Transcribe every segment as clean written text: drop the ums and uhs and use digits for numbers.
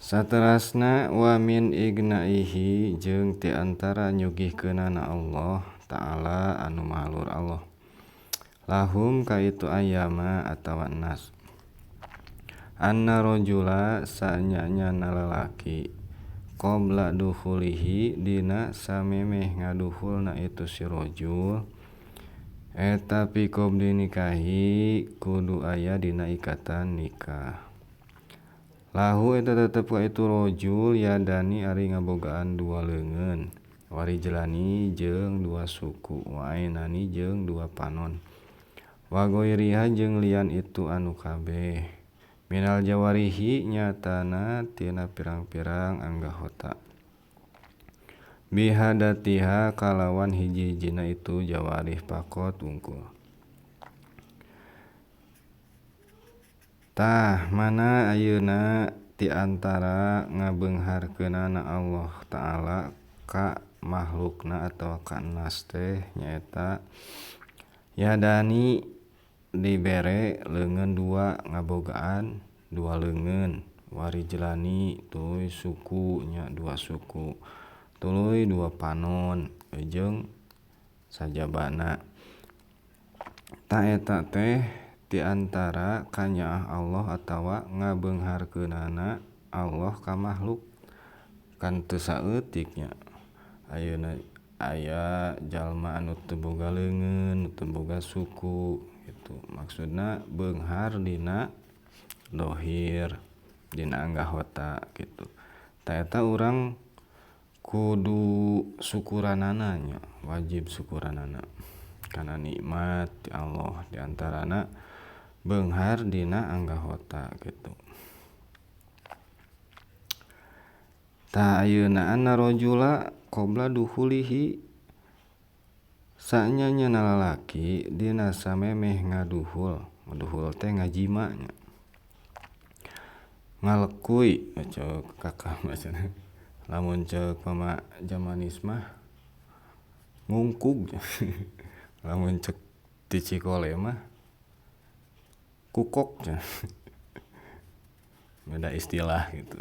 Saterasna wa min ignaihi jeung ti antara nyugihkeunana Allah Ta'ala anu maha luhur Allah lahum ka itu ayama atawa nas anna rajula sanyanyana lalaki qabla dukhulihi dina samemeh ngaduhulna itu si rajul eta fi qabli nikahi kudu aya dina ikatan nikah. Lahu eta tetep ka itu rajul yadani ari ngabogaan dua leungeun warijlani jeung dua suku wa ainani jeung dua panon wa ghairiha jeung lian itu anu kabeh minal jawarihi nyatana tina pirang-pirang anggahota bihadatiha kalawan hiji-hijina itu jawarih pakot wungkul. Tah mana ayeuna ti antara ngabeungharkeunana Allah Ta'ala ka makhlukna atawa ka nas teh nyaeta yadani dibere leungeun dua ngabogaan dua leungeun warijlani tuluy suku nya dua suku tuluy dua panon jeung sajabana. Tah eta teh di antara kanyaah Allah atawa ngabeungharkeunana Allah ka makhluk kan teu saeutik nya ayeuna aya jalma anu teu boga leungeun teu boga suku kitu maksudna beunghar dina dohir dina anggahota kitu. Tah eta urang kudu syukuranana nya wajib syukuranana kana nikmat ti Allah di antarana beunghar dina anggahota kitu. Tah ayeuna anna rajula qabla dukhulihi sanyanyana lalaki dina samemeh ngaduhul ngaduhul teh ngajima nya ngalekuy ceuk kakak maksudna lamun ceuk mama jamanis mah ngungkug lamun ceuk ti Cikole mah kukok beda istilah gitu.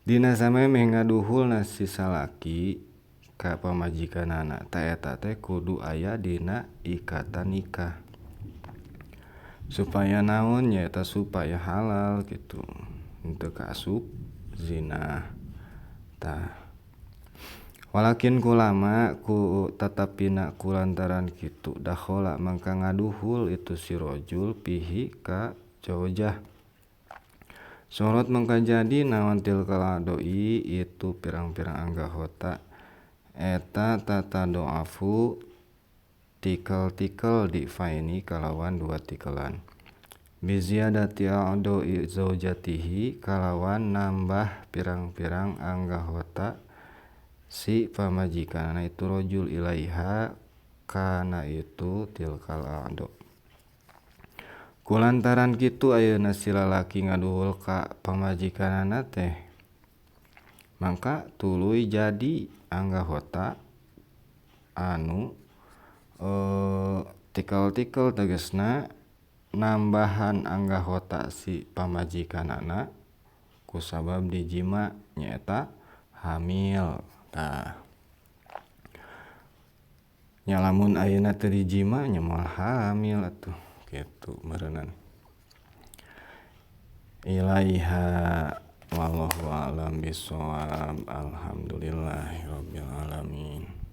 Dina samemeh ngaduhulna si salaki ka pamajikanana ta eta teh kudu aya dina ikatan nikah supaya naon nyaeta supaya halal gitu henteu kaasup zina. Tah walakin kulama ku tatapina kulantaran kitu dakhala mangka ngaduhul itu si rajul pihi ka zaujah sorot mangka jadi naon tilkal adoi itu pirang-pirang anggahota eta tatadoafu tikel-tikel difaini kalawan dua tikelan biziyadati adoi zaujatihi kalawan nambah pirang-pirang anggahota si pamajikanana itu rajul ilaiha kana itu tilkal ado. Kulantaran kitu ayeuna si lalaki ngaduhul ka pamajikanana teh mangka tuluy jadi anggahota anu tikel-tikel tegasna nambahan anggahota si pamajikanana kusabab dijima nyaeta hamil. Tah nya lamun ayeuna teu dijima nya moal hamil atuh kitu meureunana. Ilaiha wallahu a'lam bissawab. Alhamdulillahirabbil